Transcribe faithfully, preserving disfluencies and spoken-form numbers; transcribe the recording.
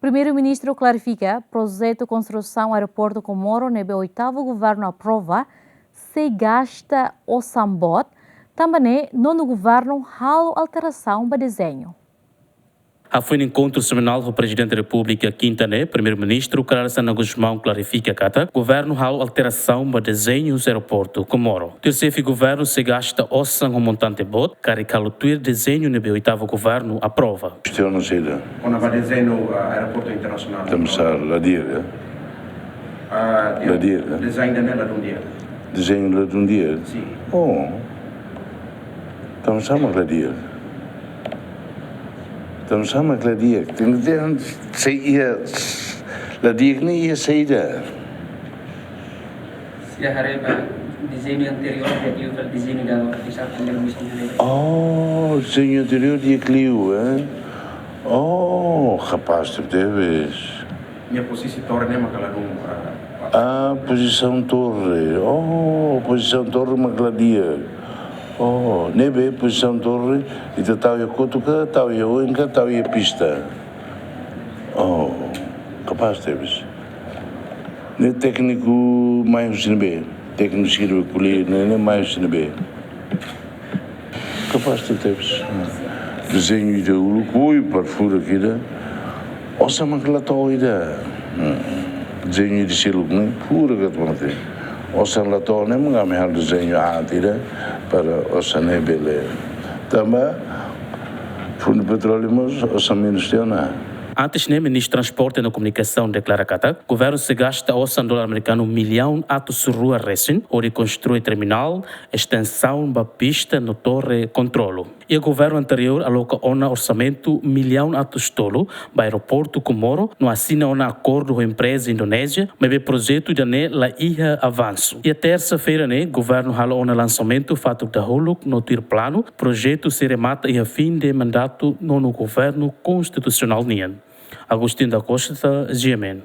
Primeiru-Ministru klarifika, projetu konstrusaun aeroportu Comoro ne'ebé oitavu governu aprova sei gasta osan boot, tanba ne'e nonu governu halo alterasaun ba dezeñu. Hafoin enkontru semanál ho Prezidente Repúblika kinta ne'e, Primeiru-Ministru Kay Rala Xanana Gusmão klarifika katak governu halo alterasaun ba dezeñu aeroportu Comoro. Tuir xefe governu sei gasta osan ho montante boot, karik halo tuir dezeñu ne'ebé oitavu governu aprova. Kestiona saida? Kona-ba dezeñu, ah, aeroportu internasionál. Tanba sá la di'ak, eh? Ah, la di'ak, eh? Dezeñu ida-ne'e la dún di'ak. Dezeñu la dún di'ak? Sin. Oh. Tanba sá mak la di'ak? Tanba sá mak la di'ak? Tenke, tenke, se iha la di'ak ne'e iha saida? Se haree ba dezeñu anteriór, di'ak liu ka dezeñu ida agora, bisa Primeiru-Ministru haree ba. Oh, dezeñu anteriór di'ak liu, eh? Oh, kapás tebes. Nia pozisi torre ne'e mak la dún, ah, ah, pozisaun torre. Oh, pozisaun torre mak la di'ak. Oh, ne'ebé pozisaun torre, ita tau iha kotuk ka, tau iha oin ka, tau iha pista. Oh, kapás tebes. Ne'e tékniku mai husi ne'ebé? Tékniku sira ko'alia ne'e, ne'e mai husi ne'ebé? Kapás tebes. Dezeñu ida uluk, oi, para furak ida. Osan mak la to'o ida. Hmm. Dezeñu ida seluk ne'e, furak atu mate. Osan la to'o ne'e, mak ami halo dezeñu aat ida, para osan ne'e bele. Tanba, Fundu Petróleu mós, osan menus tiha ona. Antes ne'e, Ministru Transporte no Komunikasaun deklara katak governu sei gasta osan dolar amerikanu millaun atus rua resin, hodi konstrui terminál, estensaun ba pista no torre kontrolu. Iha governu anteriór aloka ona orsamentu millaun atus tolu ba aeroportu Comoro, no asina ona akordu ho empreza Indonézia, maibé projetu ida-ne'e la iha avansu. Iha tersa-feira ne'e, governu halo ona lansamentu fatuk dahuluk no tuir planu, projetu sei remata iha fin de mandatu nonu governu konstitusionál nian. Agostinho da Costa, G M N.